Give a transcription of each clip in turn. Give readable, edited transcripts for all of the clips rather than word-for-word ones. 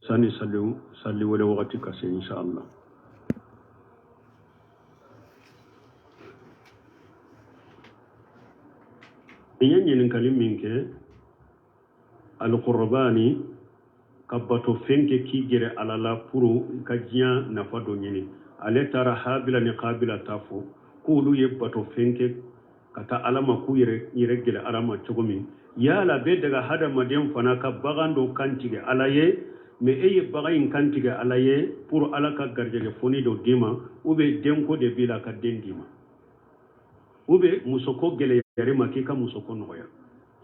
Sani sali wele wagati ka se, inshallah. I ye ɲininkali min kɛ, alqurabani ka bato fɛn kɛ k'i gɛrɛ Ala la pour i ka diɲɛ nafa dɔ ɲini. Ale taara Habila ni Kabila ta fɔ k'olu ye bato fɛn kɛ ka taa Ala ma, k'u yɛrɛ gɛrɛ Ala ma cogo min. Yala bɛ daga hadamaden fana ka bagan dɔ kantigɛ Ala ye? Mais e ye bagan in kantigɛ Ala ye pour Ala ka garijɛgɛ foni dɔ d'i ma, ou bien denko de b'i la ka den d'i ma, ou bien musoko gɛlɛyara ma k'i ka musoko nɔgɔya.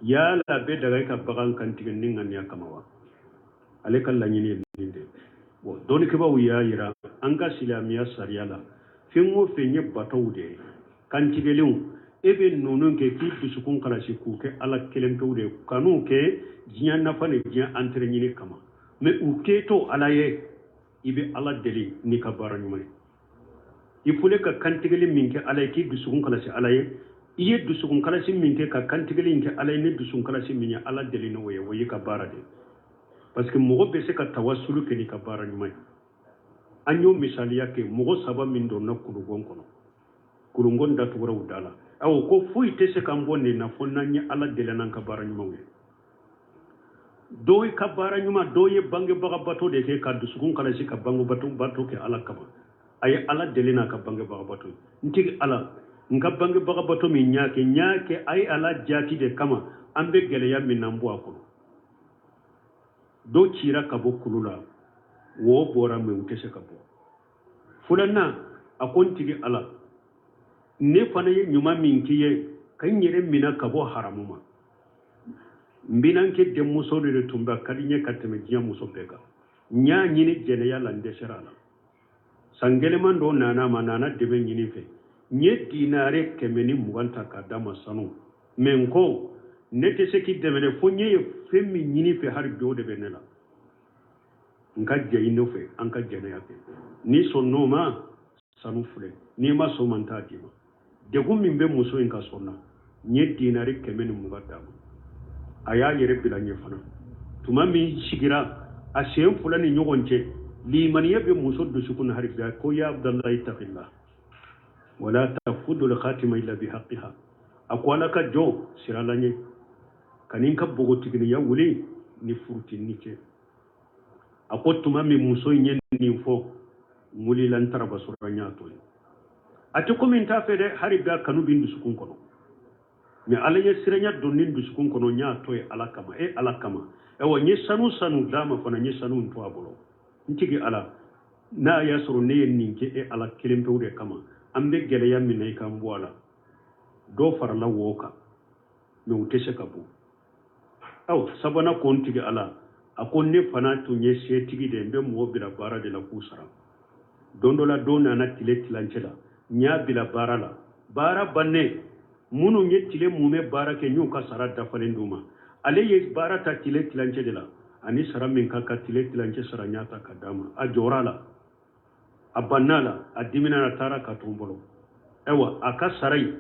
Yala bɛ daga i ka bagan kantigɛ ni ŋaniya kama wa? Ale ka laɲini ye nin de. Bon, dɔnnikɛbaaw y'a yira an ka silamɛya sariya la, fɛn o fɛn ye batow de ye, kantigɛlenw, e bɛ ninnu kɛ k'i dusukun kalasi k'u kɛ Ala kelen pewu de ye, kan'u kɛ diɲɛ nafa ni diɲɛ intérêt ɲini kama. Mais u kɛtɔ Ala ye, i bɛ Ala deli n'i ka baara ɲuman ye. I fɔlen ka kantigɛli min kɛ Ala ye k'i dusukun kalasi Ala ye, i ye dusukun kalasi min kɛ ka kantigɛli in kɛ Ala ye ni dusukun kalasi min ye, Ala deli n'o ye, o y'i ka baara de ye. Parce que mɔgɔ bɛ se ka tawasulu kɛ n'i ka baara ɲuman ye. An y'o misaliya kɛ, mɔgɔ saba min donna kulukon kɔnɔ, kulukon datugura u da la. Awɔ, ko foyi tɛ se k'an bɔ nin na fo n'an ye Ala deli n'an ka baara ɲumanw ye. Dɔw ka baara ɲuman, dɔw ye bangebaga bato de kɛ ka dusukun kalasi ka bangebato bato kɛ Ala kama. A ye Ala deli n'a ka bangebaga bato ye. N tigi Ala, n ka bangebaga bato min n y'a kɛ, n y'a kɛ a ye Ala jaati de kama, an bɛ gɛlɛya min na, n bɔ a kɔnɔ. Dɔw cira ka bɔ kulu la, wo bɔra, mais u tɛ se ka bɔ. Filanan, a ko n tigi Ala, ne fana ye ɲuman min k'i ye ka n yɛrɛ minɛ ka bɔ haramu ma. N binankɛ denmuso de tun bɛ, a ka di n ye ka tɛmɛ diɲɛ muso bɛɛ kan. N y'a ɲini jɛnɛya la, n dɛsɛra a la. San gɛlɛman dɔ nana ma, nana dɛmɛ ɲini fɛ. N ye dinare 120 ta k'a d'a ma sanu. Mais n ko ne tɛ se k'i dɛmɛ dɛ, fo n ye fɛn min ɲini fɛ, hali bi o de bɛ ne la. N ka jɛ i nɔfɛ, an ka jɛnɛya kɛ. N'i sɔnn'o ma, sanu filɛ. N'i ma sɔn ma, n t'a d'i ma. Degun min bɛ muso in ka sɔn na, n ye dinari 120 d'a ma. A y'a yɛrɛ bila n ye fana. Tuma min sigira a sen fila ni ɲɔgɔn cɛ, limaniya bɛ muso dusukun na hali bi. Ko ya Abdalahi ittaqillah wala tafudul khatima illa bihaqqiha. A ko Ala ka jɔ sira la ɲɛ ka ni n ka npogotiginiya wuli ni furu tɛ ni cɛ. A ko tuma min muso in ye nin fɔ, n wulila, n taara Basɔrɔ, n y'a to yen. A tɛ komi n t'a fɛ dɛ, hali bi a kanu bɛ n dusukun kɔnɔ, mais Ala ye siranya don ni dusukun kɔnɔ, n y'a to yen Ala kama, e Ala kama. Ayiwa, n ye sanu sanu d'a ma fana, n ye sanu to a bolo. N tigi Ala, n'a y'a sɔrɔ ne ye nin kɛ e Ala kelen pewu de kama, an bɛ gɛlɛya min na, i k'an bɔ a la. Dɔ farala wo kan, mais u tɛ se ka bɔ. Aw sabanan ko n tigi Ala, a ko ne fana tun ye setigi de ye, n bɛ mɔgɔ bila baara de la k'u sara. Don dɔ la, don nana tile tilancɛ la, n y'a bila baara la. Baara bannen, minnu ye tile mumɛ baara kɛ, n y'u ka sara dafalen d'u ma. Ale ye baara ta tile tilancɛ de la, ani sara min ka kan, tile tilancɛ sara, n y'a ta ka d'a ma. A jɔra a la, a banna a la, a dimina, a taara ka to n bolo. Ayiwa, a ka sara in,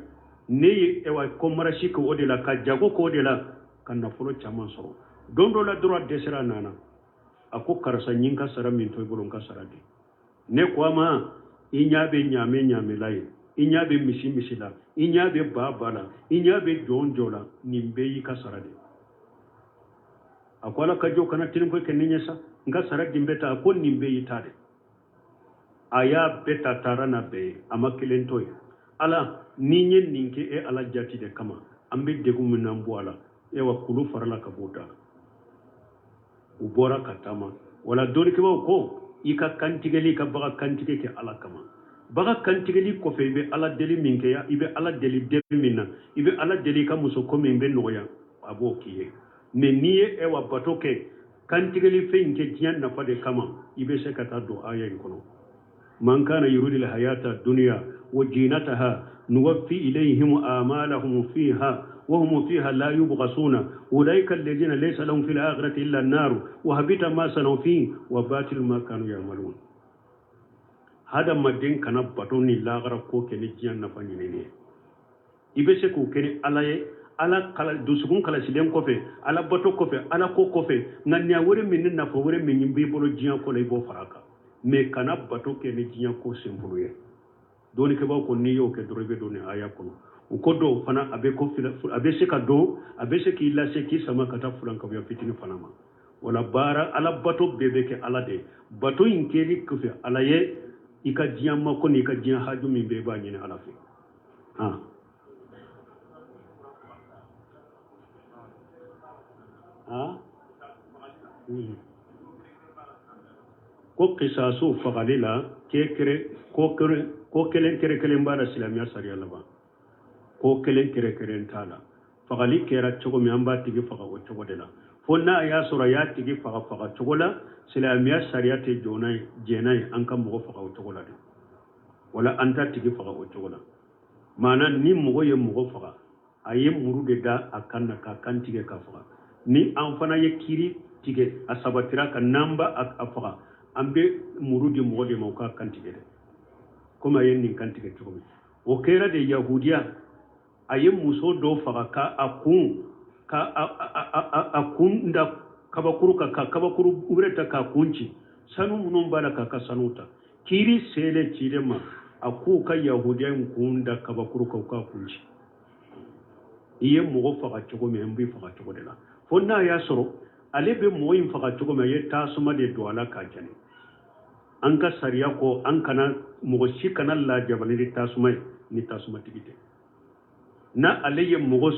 ne ye ayiwa commerce kɛ o de la, ka jago k'o de la, ka nafolo caman sɔrɔ. Don dɔ la dɔrɔn, a dɛsɛra, a nana, a ko karisa, n ye n ka sara min to i bolo, n ka sara di. Ne ko a ma, i ɲɛ bɛ ɲaamɛ ɲaamɛ la ye, i ɲɛ bɛ misi misi la, i ɲɛ bɛ ba ba la, i ɲɛ bɛ jɔn jɔn la, nin bɛɛ y'i ka sara de. A ko Ala ka jɔ, kana teliko kɛ ne ɲɛ sa, n ka sara di bɛɛ ta. A ko nin bɛɛ y'i ta de. A y'a bɛɛ ta, taara n'a bɛɛ ye, a ma kelen to yen. Ala, ni n ye nin kɛ e Ala jati de kama, an bɛ degun min na, n bɔ a la. Ewa, kulu farala ka b'o da la, u bɔra ka taama. Wala dɔnnikɛbaaw ko i ka kantigɛli, ka baga kantigɛ kɛ Ala kama. Baga kantigɛli kɔfɛ, i bɛ Ala deli min kɛ, i bɛ Ala deli den min na, i bɛ Ala deli i ka muso ko min bɛ nɔgɔya, a b'o k'i ye. Mais n'i ye ewa bato kɛ, kantigɛli fɛn in kɛ diɲɛ nafa de kama, i bɛ se ka taa don aya in kɔnɔ: man kana yuridu alhayata dunya wa jinataha nuwaffi ilayhim amalahum fiha wa hum fiha la yubghasuna ulaika alladhina laysa lahum fil akhirati illa an-nar wa habita ma sanu fi wa batil ma kanu ya'malun. Hadamaden kana bato ni lagara ko kɛ ni diɲɛ nafa ɲinini ye. I bɛ se k'o kɛ ni Ala ye, Ala kala dusukun kalasilen kɔfɛ, Ala bato kɔfɛ, Ala ko kɔfɛ, ŋaniya wɛrɛ min ni nafa wɛrɛ min b'i bolo diɲɛ ko la, i b'o fara a kan. Mais kana bato kɛ ni diɲɛ ko senfolo ye. Dɔnnikɛbaaw ko n'i y'o kɛ dɔrɔn, i bɛ don nin aya kɔnɔ. U ko dɔw fana a bɛ ko a bɛ se ka don, a bɛ se k'i lase, k'i sama ka taa fulankafoya fitinin fana ma. Wala baara Ala bato bɛɛ bɛ kɛ Ala de ye. Bato in kɛli kɔfɛ Ala ye, i ka diɲɛ mako n'i ka diɲɛ haju min bɛ, i b'a ɲini Ala fɛ. Han han, ko kisaso fagali la, kɛ ko ko kelen kɛrɛ kelen b'a la silamɛya sariya laban, ko kelen kɛrɛ kelen t'a la. Fagali kɛra cogo min, an b'a tigi faga o cogo de la, fo n'a y'a sɔrɔ a y'a tigi faga faga cogo la silamɛya sariya tɛ jɔ n'a ye, jɛn n'a ye an ka mɔgɔ faga o cogo la de. Wala an t'a tigi faga o cogo la. Maana ni mɔgɔ ye mɔgɔ faga, a ye muru de da a kan na k'a kan tigɛ k'a faga. Ni an fana ye kiri tigɛ, a sabatira ka n'an b'a a faga, an bɛ muru di mɔgɔ de ma, u k'a kan tigɛ dɛ, komi a ye nin kan tigɛ cogo min. O kɛra de Yahudiya, a ye muso dɔ faga ka a kun ka a kun da kabakuru kan, ka kabakuru wɛrɛ ta k'a kun ci, sanu minnu b'a la k'a ka sanu ta. Kiri selen ciden ma, a k'u ka Yahudiya in kun da kabakuru kan, u k'a kun ci. I ye mɔgɔ faga cogo min, an b'i faga cogo de la, fo n'a y'a sɔrɔ ale bɛ mɔgɔ in faga cogo min, a ye tasuma de don a la k'a jeni. An ka sariya ko an kana mɔgɔ si kana lajabali ni tasuma ye ni tasuma tigi tɛ. Na ale ye mɔgɔ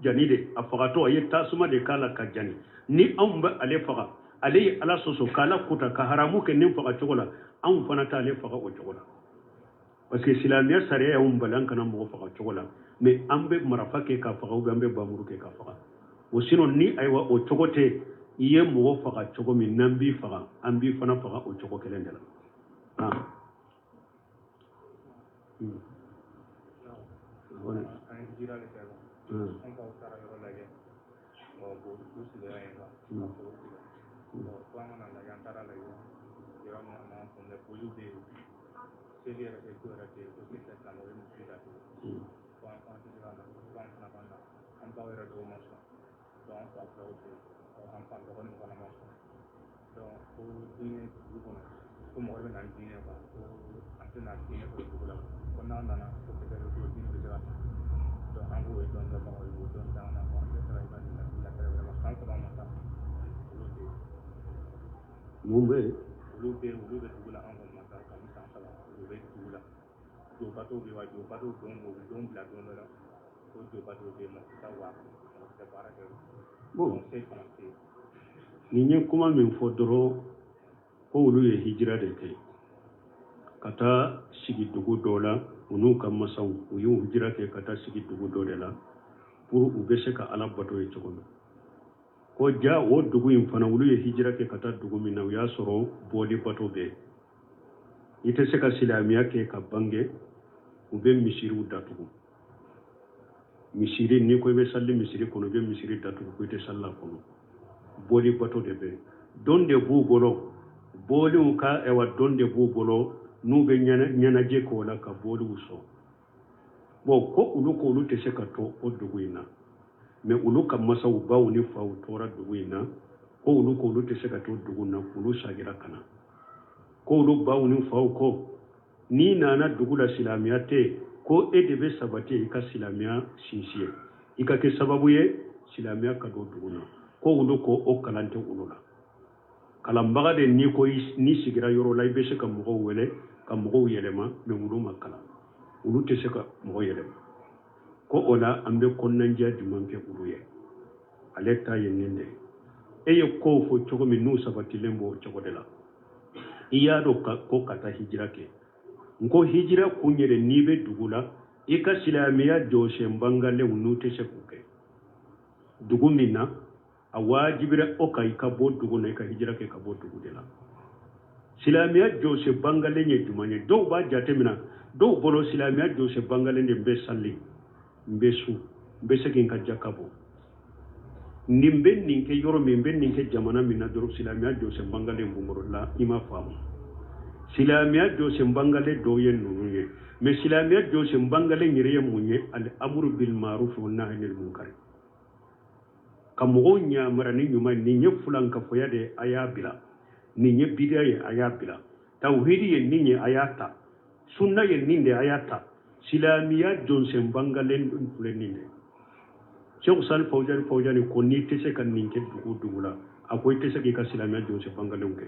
jani de, a fagatɔ a ye tasuma de k'a la ka jani. Ni anw bɛ ale faga, ale ye Ala sɔsɔ k'Ala kuta ka haramu kɛ nin faga cogo la, anw fana t'ale faga o cogo la, parce que silamɛya sariya y'anw bali an kana mɔgɔ faga cogo la. Mais an bɛ marafa kɛ k'a faga ou bien an bɛ bamuru kɛ k'a faga o. Sinon ni ayiwa o cogo tɛ, i ye mɔgɔ faga cogo min, n'an b'i faga, an b'i fana faga o cogo kelen de la. Ah. An ye jira de kɛ. An faw taara yɔrɔ lajɛ, u sigira yen ka foro tigɛ. Ko an kana lajɛ, an taara lajɛ yɔrɔ min, a ma faamuya. Boliw bɛ yen, seli yɛrɛ tɛ, ko yɛrɛ tɛ yen, ko seli tɛ silamɛ, o ye misiri datugu. Ko an fana tɛ se ka na, ko an fana b'an na. An baw yɛrɛ dɔw ma sɔn, donc an fa filaw tɛ yen, an fa dɔgɔninw fana ma sɔn. Donc ko diinɛ dugu kɔnɔ, ko mɔgɔ bɛ na ni diinɛ quoi, ko an tɛna diinɛ sɔrɔ dugu la, ko n'an nana ko peut-être ko diinɛ bɛ se ka ta. Donc an k'o ye dɔɔnin dɔnbagaw ye, o dɔɔnin d'an na, ko an tɛ se ka i ka nin latɛrɛ wɛrɛ ma. San 3 ma taa, olu tɛ yen. Mun bɛ yen? Olu bɛ yen, olu bɛ dugu la, an kɔni ma taa kabini san 3, olu bɛ dugu la. Jobato bɛ yen wa, jobato don, o bɛ don bila don dɔ la, ko jobato bɛ yen, mɔgɔ tɛ taa wa, mɔgɔ tɛ baara kɛ. Bon, seli fana tɛ yen. Nin ye kuma min fɔ dɔrɔn, ko olu ye hijira de kɛ ka taa sigi dugu dɔ la, u n'u ka masaw, u y'u hijira kɛ ka taa sigi dugu dɔ de la pour u bɛ se ka Ala bato ye cogo min. Ko ja o dugu in fana, olu ye hijira kɛ ka taa dugu min na, u y'a sɔrɔ bɔli bato bɛ yen. I tɛ se ka silamɛya kɛ ka bange u bɛ misiriw datugu. Misiri, n'i ko i bɛ sali misiri kɔnɔ, i bɛ misiri datugu, ko i tɛ sali a kɔnɔ. Bɔli bato de bɛ yen, don de b'u bolo, bɔliw ka ɛwa don de b'u bolo n'u bɛ ɲɛnajɛ k'o la ka bɔliw sɔn. Bon, ko olu ko olu tɛ se ka to o dugu in na, mais olu ka masaw, baw ni faw tora dugu in na. Ko olu ko olu tɛ se ka to dugu in na, olu sagira ka na. Ko olu baw ni faw ko n'i nana dugu la silamɛya tɛ, ko e de bɛ sabati i ka silamɛya sinsin ye, i ka kɛ sababu ye silamɛya ka don dugu na. Ko olu ko o kalan tɛ olu la. Kalanbaga de, n'i ko n'i sigira yɔrɔ la, i bɛ se ka mɔgɔw wele ka mɔgɔw yɛlɛma, mais olu ma kalan, olu tɛ se ka mɔgɔ yɛlɛma. Ko o la an bɛ kɔnɔnajɛya jumɛn kɛ olu ye? Ale ta ye nin de ye. E ye kow fɔ cogo min, n'u sabatilen b'o cogo de la, i y'a dɔn ko ka taa hijira kɛ. N ko hijira kun yɛrɛ, n'i bɛ dugu la, i ka silamɛya jɔsen bangalenw n'u tɛ se k'u kɛ dugu min na, a wajibira o kan i ka bɔ dugu na, i ka hijira kɛ ka bɔ dugu de la. Silamɛya jɔsen bangalen ye jumɛn ye? Dɔw b'a jateminɛ, dɔw bolo silamɛya jɔsen bangalen de, n bɛ sali, n bɛ sun, n bɛ se k'i ka jaka bɔ, nin bɛ nin kɛ yɔrɔ min, n bɛ nin kɛ jamana min na dɔrɔn, silamɛya jɔsen bangalen b'u bolo la. I m'a faamu. Silamɛya jɔsen bangalen dɔw ye ninnu ye, mais silamɛya jɔsen bangalen yɛrɛ ye mun ye? Al amru bil ma'ruf wa nahy anil munkar. Ka mɔgɔw ɲamara ni ɲuman nin ye fulankafoya de ye, a y'a bila. Nin ye bidiya ye, a y'a bila. Tawhidi ye nin ye, a y'a ta. Sunna ye nin de, a y'a ta. Silamiya jɔnsen bangalen filɛ nin de. Sheikh Salih Fawzani ko n'i tɛ se ka nin kɛ dugu dugu la, a ko i tɛ se k'i ka silamɛya jɔnsen bangalenw kɛ.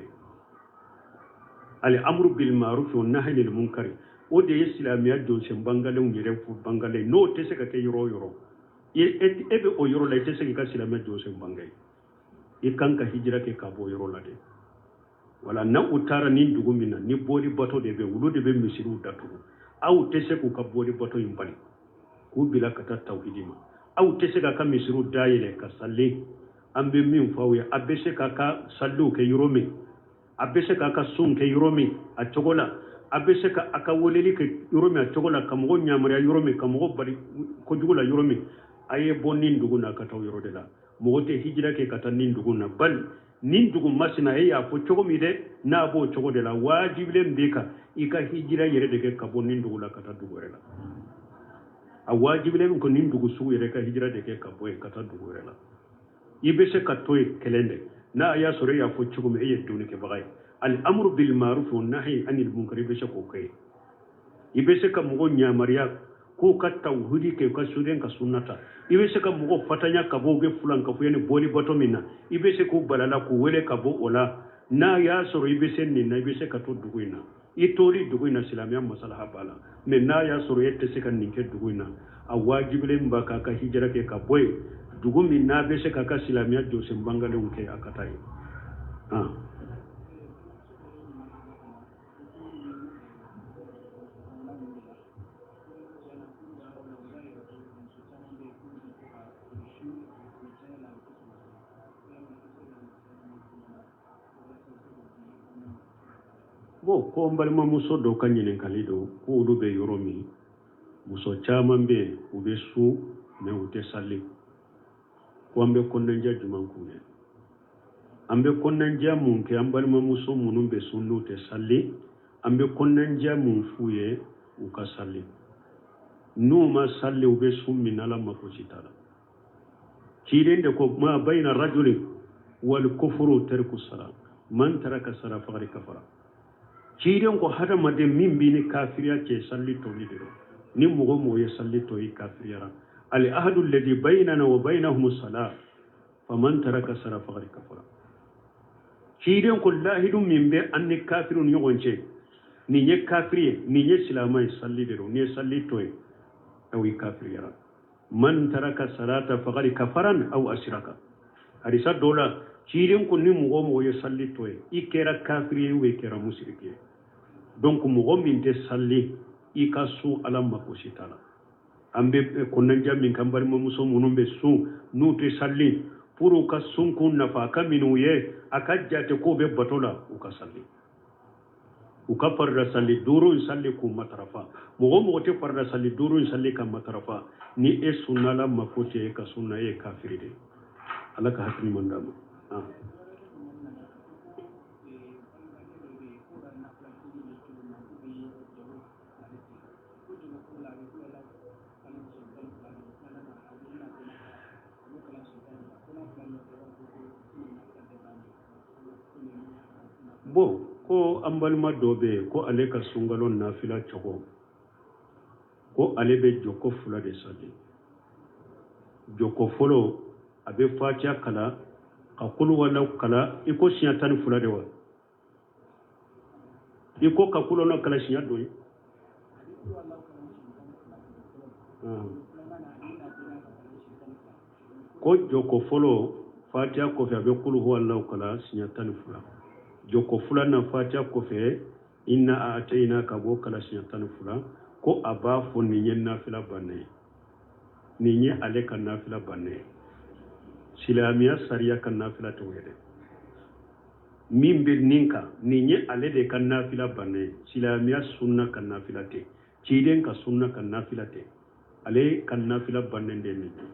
Al amru bil ma'ruf wa nahyi anil munkar, o de ye silamɛya jɔnsen bangalenw yɛrɛ fo bangalen. N'o tɛ se ka kɛ yɔrɔ o yɔrɔ, e bɛ o yɔrɔ la, i tɛ se k'i ka silamɛya jɔnsen bange. I kan ka hijira kɛ ka bɔ yɔrɔ la de. Wala n'a u taara nin dugu min na, ni bɔli bato de bɛ, olu de bɛ misiriw datugu. Aw tɛ se k'u ka bɔli bato in bali k'u bila ka taa tawhidi ma. Aw tɛ se k'a ka misiriw dayɛlɛ ka sali. An bɛ min fɔ aw ye, a bɛ se k'a ka saliw kɛ yɔrɔ min, a bɛ se k'a ka sunw kɛ yɔrɔ min a cogo la, a bɛ se ka a ka weleli kɛ yɔrɔ min a cogo la, ka mɔgɔw yamaruya yɔrɔ min, ka mɔgɔw bali kojugu la yɔrɔ min, a ye bɔ nin dugu na ka taa o yɔrɔ de la. Mɔgɔ tɛ hijira kɛ ka taa nin dugu na, bali nin dugu masina e y'a fɔ cogo min dɛ, n'a b'o cogo de la, waajibilen b'i kan i ka hijira yɛrɛ de kɛ ka bɔ nin dugu la ka taa dugu wɛrɛ la. A waajibilen bɛ ko nin dugu sugu yɛrɛ ka hijira de kɛ ka bɔ yen ka taa dugu wɛrɛ la. I bɛ se ka to yen kelen de, n'a y'a sɔrɔ e y'a fɔ cogo min, e ye dɔnnikɛbaga ye. Al amru bil ma'ruf wa nahyi anil munkar, i bɛ se k'o kɛ. I bɛ se ka mɔgɔw yamaruya k'u ka tawhidi kɛ, u ka soden ka sunna ta. I bɛ se ka mɔgɔw fatanya ka bɔ u bɛ fulankafoya ni bɔli bato min na, i bɛ se k'u balala k'u wele ka bɔ o la. N'a y'a sɔrɔ i bɛ se nin na, i bɛ se ka to dugu in na. I tori dugu in na, silamɛya masalaha b'a la. Mɛ n'a y'a sɔrɔ e tɛ se ka nin kɛ dugu in na, a waajibilen b'a k'a ka hijira kɛ ka bɔ yen, dugu min n'a bɛ se k'a ka silamɛya jɔsen bangalenw kɛ, a ka taa yen. Bon, ko n balimamuso dɔ ka ɲininkali don, ko olu bɛ yɔrɔ min, muso caman bɛ yen, u bɛ sun mɛ u tɛ sali. Ko an bɛ kɔnɔnajɛ jumɛn k'u ye? An bɛ kɔnɔnajɛ mun kɛ an balimamuso minnu bɛ sun n'u tɛ sali? An bɛ kɔnɔnajɛ mun f'u ye? U ka sali. N'u ma sali, u bɛ sun min, Ala mako si t'a la. Ciden de ko ma bayna rajuli wal kufuru tarku sala, man taraka sala faqad kafara. Ciden ko hadamaden min b'i ni kafiriya cɛ, sali toli de don. Ni mɔgɔ mɔgɔ ye sali to, i kafiriyara. Al ahadu alladhi baynana wa baynahum sala, faman taraka sala faqad kafara. Ciden ko lahidu min bɛ an ni kafiriw ni ɲɔgɔn cɛ, nin ye kafiri ye, nin ye silamɛ ye, sali de don. N'i ye sali to yen, aw i kafiriyara. Man taraka salata faqad kafaran aw asiraka. Hadisa dɔ la, ciden ko ni mɔgɔ mɔgɔ ye sali to yen, i kɛra kafiri ye ou i kɛra musiriki ye. Donc mɔgɔ min tɛ sali, i ka sun, Ala mako si t'a la. An bɛ kɔnɔnajɛ min kan, balimamuso minnu bɛ sun n'u tɛ sali, pour u ka sun kun nafa a ka minnu ye, a ka jate k'o bɛ bato la, u ka sali. U ka farida sali duuru in sali k'u matarafa. Mɔgɔ mɔgɔ tɛ farida sali duuru in sali ka matarafa, ni e sunna, la mako tɛ e ka sunna, e ye kafiri de ye. Ala ka hakili ɲuman d'a ma. Bon, ko an balima dɔ bɛ yen, ko ale ka sunkalo nafila cogo, ko ale bɛ jɔko fila de sali. Jɔko fɔlɔ, a bɛ fatiya kala ka kuluwala kala i ko siɲɛ 12 de wa? I ko ka kulɔnɔ kala siɲɛ dɔ ye. Ko jɔko fɔlɔ, fatiya kɔfɛ, a bɛ kulu huwa Allahu kala siɲɛ 12. Jɔko filanan, fatiya kɔfɛ, inna a'tayna ka bɔ kala siɲɛ 12. Ko a b'a fɔ nin ye nafila bannen ye, nin ye ale ka nafila bannen ye. Silamɛya sariya ka nafila t'o ye dɛ. Min bɛ nin kan, nin ye ale de ka nafila bannen ye. Silamɛya sunna ka nafila tɛ, ciden ka sunna ka nafila tɛ, ale ka nafila bannen de nin ye.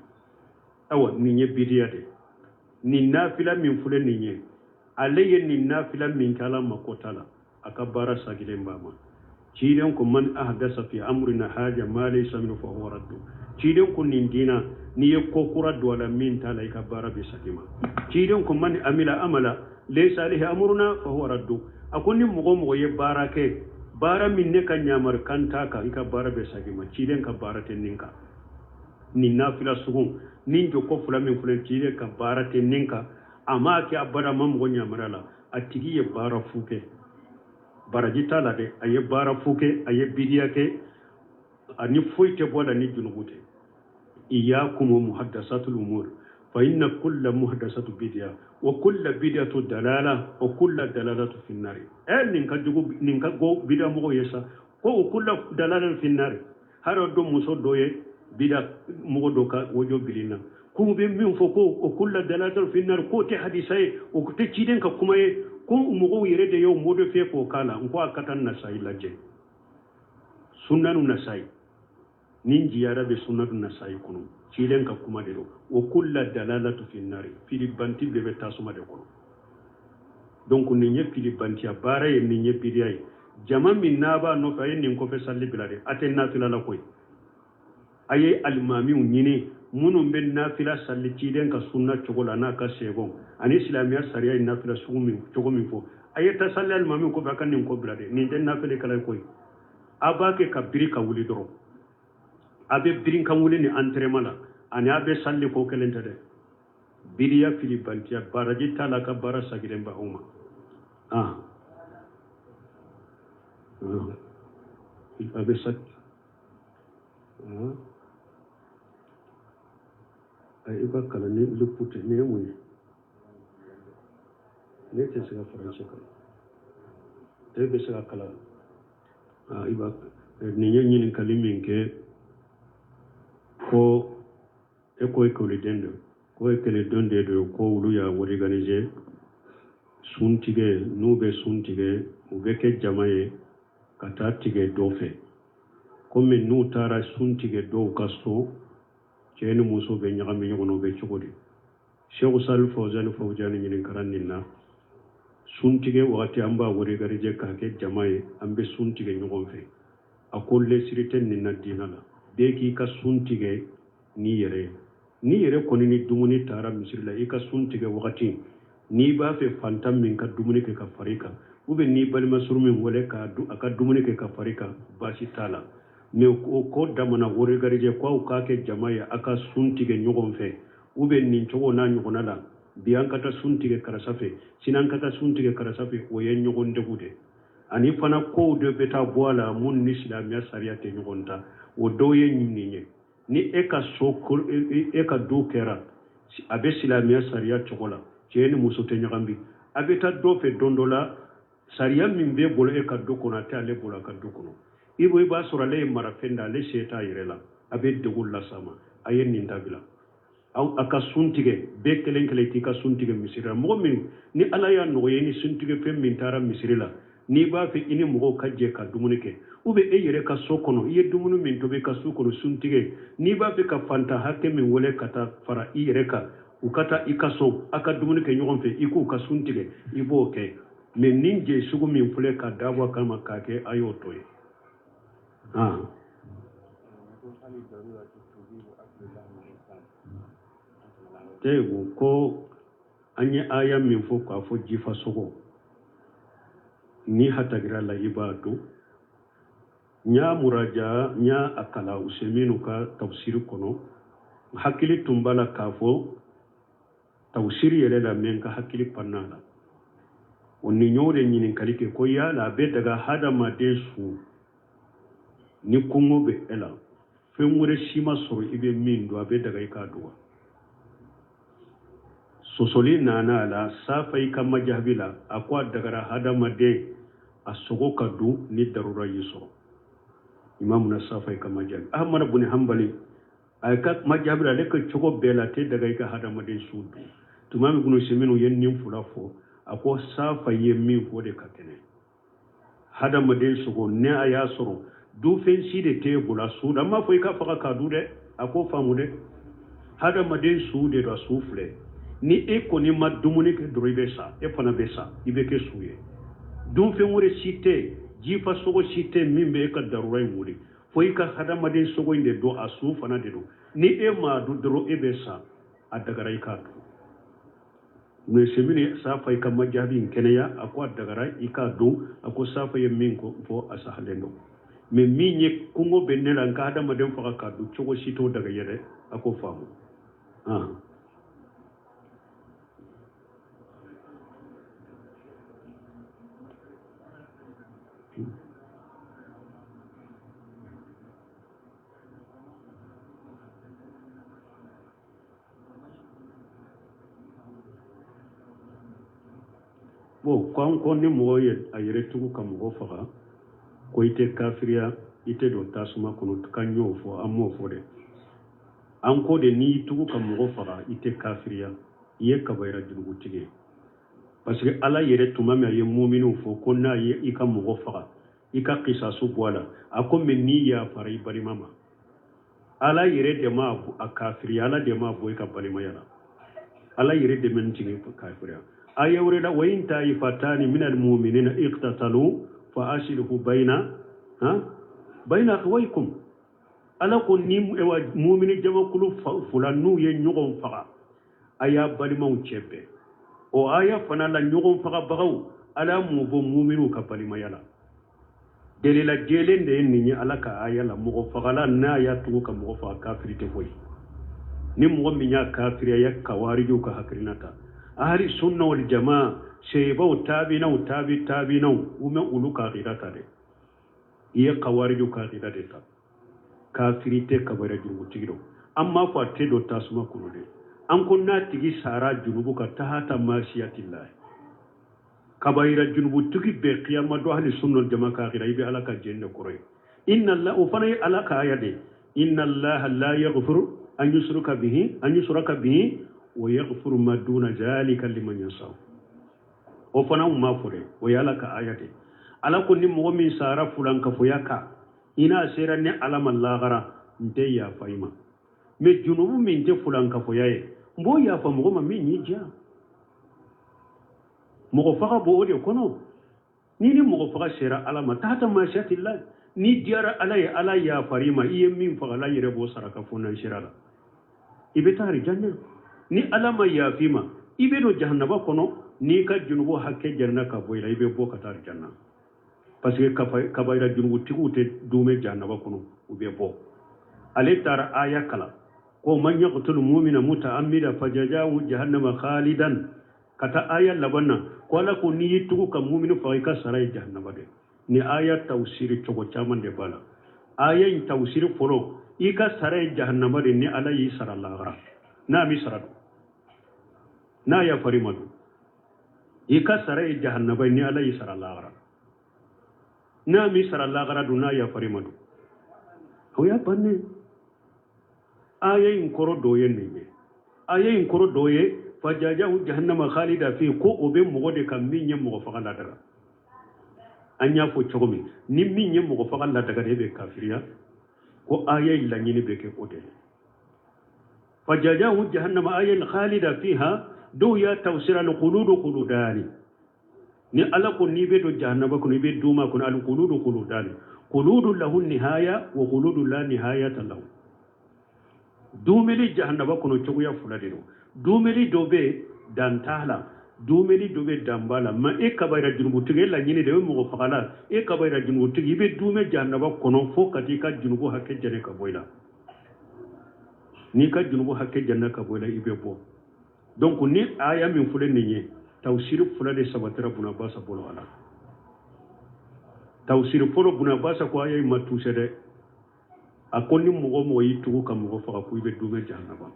Awa, nin ye bidiya de. Nin nafila min filɛ nin ye, ale ye nin nafila min kɛ, Ala mako t'a la, a ka baara sagilen b'a ma. Ciden ko man ahdasa fi amrina haja ma laysa minhu fa huwa raddu. Ciden ko nin diina, N'i ye ko kura don a la min t'a la, i ka baara bɛ segin i ma. Ciden ko man amila amala laysa alayhi amruna fa huwa raddu. A ko ni mɔgɔ o mɔgɔ ye baara kɛ, baara min ne ka ɲamari kan t'a kan, i ka baara bɛ segin i ma. Ciden ka baara tɛ nin kan. Nin nafila sugu nin jɔko fila min filɛ, ciden ka baara tɛ nin kan. A m'a kɛ abada, a ma mɔgɔ ɲamari a la. A tigi ye baara fu kɛ, baraji t'a la dɛ. A ye baara fu kɛ, a ye bidiya kɛ, ani foyi tɛ bɔ a la ni junubu tɛ. Iyakum wa muhaddasatul umur fa inna kulla muhaddasatu bidiya wa kulla bidiyatu dalala wa kulla dalalatu finnari. Nin ka jugu, nin ka go bidiya mɔgɔw ye sa, ko wa kulla dalalatu finnari. Har dɔ muso dɔ ye bida mɔgɔ dɔ ka wojo bilina k'u bɛ min fɔ ko o kulla dalalatu finnari, k'o tɛ hadisa ye, o tɛ ciden ka kuma ye, ko mɔgɔw yɛrɛ de y'o modifier k'o k'a la. N ko a ka taa Nasayi lajɛ, Sunanu Nasayi nin jiyara bɛ Sunanu Nasayi kɔnɔ, ciden ka kuma de don. Wa kulla dalalatu finnari, filibanti bɛɛ bɛ tasuma de kɔnɔ. Donc nin ye filibantiya baara ye, nin ye bidiya ye. Jama min n'a b'a nɔfɛ, a ye nin kɔfɛ salli bila dɛ, a tɛ nafila la koyi. A ye alimamiw ɲini minnu bɛ nafila salli ciden ka sunna cogo la n'a ka sɛbɛn ani silamɛya sariya ye nafila sugu min cogo min fɔ. A ye taa salli alimamiw kɔfɛ, a ka nin ko bila dɛ, nin tɛ nafila kala ye koyi. A b'a kɛ ka biri ka wuli dɔrɔn, a bɛ birin ka wuli ni entraînement la, ani a bɛ salli ko kelen tɛ dɛ. Biriya filibantiya, baraji t'a la, ka baara sagilen bɛ aw ma. A bɛ sa i b'a kalan ni lupute. Nin ye mun ye? Ne tɛ se ka faransi kalan, e bɛ se ka kalan. I b'a nin ye ɲininkali min kɛ ko e ko ekɔliden don, ko ekɔliden de don, ko olu y'a organiser sun tigɛ. N'u bɛ sun tigɛ, u bɛ kɛ jama ye ka taa tigɛ dɔ fɛ. Komi n'u taara sun tigɛ dɔw ka so, cɛ ni muso bɛ ɲagami ɲɔgɔn na, u bɛ cogo di? Sheikh Salih Fawzani Fawzani ɲininkara nin na. Sun tigɛ wagati, an b'a organiser k'a kɛ jama ye, an bɛ sun tigɛ ɲɔgɔn fɛ. A ko lesiri tɛ nin na diinɛ la, bɛɛ k'i ka sun tigɛ n'i yɛrɛ ye. N'i yɛrɛ kɔni ni dumuni taara misiri la, i ka sun tigɛ wagati, n'i b'a fɛ fantan min ka dumuni kɛ ka fara i kan, ou bien n'i balima suru min wele k'a a ka dumuni kɛ ka fara i kan, baasi t'a la. Mais o ko damana organiser ko aw k'a kɛ jama ye, a ka sun tigɛ ɲɔgɔn fɛ, ou bien nin cogo n'a ɲɔgɔnna la, bi an ka taa sun tigɛ karisa fɛ, sini an ka taa sun tigɛ karisa fɛ, o ye ɲɔgɔn degun de. Ani fana kow de bɛ taa bɔ a la mun ni silamɛya sariya tɛ ɲɔgɔn ta. O dɔw ye nin ye: ni e ka so, e ka du kɛra a bɛ silamɛya sariya cogo la, cɛ ni muso tɛ ɲagami, a bɛ taa dɔ fɛ don dɔ la, sariya min b'e bolo e ka du kɔnɔ, a tɛ ale bolo a ka du kɔnɔ. I b'a sɔrɔ ale ye marafɛn da, ale se t'a yɛrɛ la, a bɛ degun las'a ma. A ye nin dabila. Aw a ka sun tigɛ bɛɛ kelen kelen k'i ka sun tigɛ misiri la. Mɔgɔ min ni Ala y'a nɔgɔya ni sun tigɛ fɛn min taara misiri la, n'i b'a fɛ i ni mɔgɔw ka jɛ ka dumuni kɛ, ou bien e yɛrɛ ka so kɔnɔ, i ye dumuni min tobi i ka so kɔnɔ sun tigɛ, n'i b'a fɛ ka fantan hakɛ min wele ka taa fara i yɛrɛ kan, u ka taa i ka so, a ka dumuni kɛ ɲɔgɔn fɛ, i k'u ka sun tigɛ, i b'o kɛ. Mais nin jɛ sugu min filɛ ka dabɔ a kama k'a kɛ, a y'o to yen. Tegu ko an ye aya min fɔ k'a fɔ jifa sogo ni hatagira la i b'a dun. N y'a muraja, n y'a a kala Useminu ka tafsiri kɔnɔ, hakili tun b'a la k'a fɔ tafsiri yɛrɛ la, mɛ n ka hakili panna la. O ni y'o de ɲininkali kɛ ko yala a bɛ daga hadamaden su ni kɔngɔ bɛ e la, fɛn wɛrɛ si ma sɔrɔ i bɛ min dun, a bɛ daga i k'a dun wa? Sɔsɔli nana a la safa i ka majabi la, a ko a dagara hadamaden a sogo ka dun ni darura y'i sɔrɔ. Imamu na safa i ka majabi, Ahmad bin Hanbali a ka majabi la, ale ka cogo bɛɛ la tɛ daga i ka hadamaden su dun. Tuma min kunu seminu ye nin fila fɔ, a ko safa ye min fɔ de ka kɛnɛ. Hadamaden sogo, ne a y'a sɔrɔ dufɛn si de t'e bolo, a su da, n m'a fɔ i ka faga k'a dun dɛ, a k'o faamu dɛ, hadamaden su de don, a su filɛ. Ni e kɔni ma dumuni kɛ dɔrɔn i bɛ sa, e fana bɛ sa, i bɛ kɛ su ye. Dunfɛn wɛrɛ si tɛ, jifa sogo si tɛ min bɛ e ka darura in wuli, fo i ka hadamaden sogo in de don, a su fana de don. Ni e m'a dun dɔrɔn e bɛ sa, a dagara i k'a dun. Mais semini safa i ka majaabi in kɛnɛya, a ko a dagara i k'a dun, a ko safa ye min fɔ a sahalen don. Mais min ye kungo bɛ ne la n ka hadamaden faga k'a dun, cogo si t'o daga ye dɛ, a k'o faamu. Bon, ko an ko ni mɔgɔ ye a yɛrɛ tugu ka mɔgɔ faga, ko i tɛ kafiriya, i tɛ don tasuma kɔnɔ, k'an y'o fɔ, an m'o fɔ dɛ. An ko de n'i y'i tugu ka mɔgɔ faga, i tɛ kafiriya, i ye kabayira jurugutigi ye. Parce que Ala yɛrɛ tuma min a ye muminiw fɔ ko n'a ye i ka mɔgɔ faga, i ka kisasu bɔ a la, a ko mais n'i yafara i balima ma, Ala yɛrɛ de ma a kafiriya, Ala de ma bɔ i ka balimaya la, Ala yɛrɛ de ma nin tigi kafiriya. Aya wɛrɛ la, wa in taifatani min almuminina iqtatalu fa aslihu bayna ha bayna akhawaykum. Ala ko ni mumini jamakulu fila n'u ye ɲɔgɔn faga, a y'a balimaw cɛ bɛn. O aya fana la, ɲɔgɔn fagabagaw, Ala m'u bɔ muminiw ka balimaya la. Delila jɛlen de ye nin ye Ala ka aya la. Mɔgɔ fagala n'a y'a tugu ka mɔgɔ faga, kafiri tɛ foyi. Ni mɔgɔ min y'a kafiriya, ya kawarijiw ka hakilina ta. Ahli sunna wal jamaa, seebaw, taabinaw, taabi taabinaw, u ma olu ka akida ta dɛ, i ye kawarijiw ka akida de ta. Kafiri tɛ, kabayira jurugutigi don. An m'a fɔ a tɛ don tasuma kɔnɔ dɛ, an ko n'a tigi sara junubu ka tahata masiyatillahi. Kabayira junubutigi bɛɛ kiyama don, ahli sunna wal jamaa ka akida, i bɛ Ala ka jɛn de kɔrɔ ye. Inna Allah, o fana ye Ala ka aya de, inna Allaha la yaghfiru an yushraka bihi an yushraka bihi wa yaghfiru ma duna zalika liman yasha. O fana u m'a fɔ dɛ, o ye Ala ka aya de. Ala ko ni mɔgɔ min sara fulankafoya kan, i n'a sera ne Ala ma lahara, n tɛ yafa i ma. Mais junubu min tɛ fulankafoya ye, n b'o yafa mɔgɔ ma min y'i diya. Mɔgɔ faga b'o o de kɔnɔ. Ni mɔgɔ faga sera Ala ma, tahata mashiatillah, ni diyara Ala ye, Ala yafar'i ma, i ye min faga, Ala yɛrɛ b'o saraka fo n'an sera la, i bɛ taa arijana. Ni Ala ma yaf'i ma, i bɛ don jahanaba kɔnɔ. N'i ka junubu hakɛ jɛnna ka bɔ i la, i bɛ bɔ ka taa arijana. Parce que kabayira junubutigiw tɛ duumɛ jahanaba kɔnɔ, u bɛ bɔ. Ale taara aya kalan ko man yaqtulu mu'mina muta'ammida fajazahu jahannama khalidan, ka taa aya laban na ko Ala ko n'i y'i tugu ka mumini faga, i ka sara ye jahanaba de. Ni aya tawsiri cogo caman de b'a la. Aya in tawsiri fɔlɔ, i ka sara ye jahanaba de ni Ala y'i sara lahara, n'a m'i sara don, n'a yafar'i ma don, i ka sara ye jahanaba ye ni Ala y'i sara lahara, n'a m'i sara lahara don, n'a yafar'i ma don, o y'a bannen. Aya in kɔrɔ dɔ ye nin ye. Aya in kɔrɔ dɔ ye fajajahu jahannama khalida fi, ko o bɛ mɔgɔ de kan min ye mɔgɔ faga ladaga. An y'a fɔ cogo min, ni min ye mɔgɔ faga ladaga de, e bɛ kafiriya, ko aya in laɲini bɛ kɛ o de ye. Fajajahu jahannama aya in khalida fiha, dɔw y'a tafsira al-khuludu khuludani. Ni Ala ko n'i bɛ don jahanaba kɔnɔ, i bɛ duuma kɔnɔ, al-khuludu khuludani, khuludu lahu nihaya wa khuludu la nihayata lahu. Dumeli jahanaba kɔnɔ cogoya fila de don. Dumeli dɔ bɛ dan t'a la, dumeli dɔ bɛ dan b'a la. Ma e kabayira junubutigi, e laɲini de ye mɔgɔ fagala, e kabayira junubutigi, i bɛ duumɛ jahanaba kɔnɔ fo ka t'i ka junubu hakɛ jɛnɛ ka bɔ i la. N'i ka junubu hakɛ jɛnɛ ka bɔ i la, i bɛ bɔ. Donc ni aya min filɛ nin ye, tawsiri fila de sabatira Buna Basa bolo a la. Tawsiri fɔlɔ, Buna Basa ko aya in ma tuuse dɛ, a ko ni mɔgɔ mɔgɔ y'i tugu ka mɔgɔ faga, ko i bɛ duumɛ jahanaba.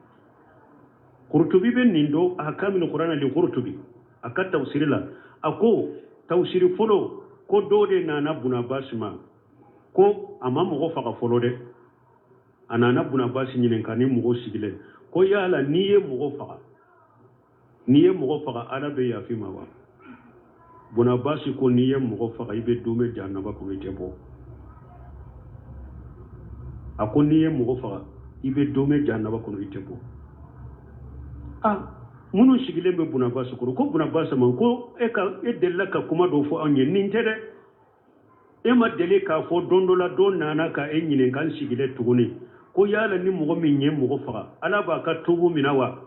Kurutubi bɛ nin dɔn ahkamil Qur'an li Kurutubi a ka tawsiri la, a ko tawsiri fɔlɔ, ko dɔ de nana Buna Basi ma, ko a ma mɔgɔ faga fɔlɔ dɛ, a nana Buna Basi ɲininka ni mɔgɔ sigilen, ko yala n'i ye mɔgɔ faga, n'i ye mɔgɔ faga, Ala bɛ yafa i ma wa? Buna Basi ko n'i ye mɔgɔ faga, i bɛ duumɛ jahanaba kɔnɔ, i tɛ bɔ. A ko n'i ye mɔgɔ faga, i bɛ duumɛ jahanaba kɔnɔ, i tɛ bɔ. Ah, minnu sigilen bɛ Buna Basi kɔrɔ, ko Buna Basi ma ko e ka e delila ka kuma dɔ fɔ anw ye, nin tɛ dɛ, e ma deli k'a fɔ don dɔ la dɔ nana ka e ɲininka n sigilen tuguni, Ko yala ni mɔgɔ min ye mɔgɔ faga, Ala b'a ka tubu mina wa?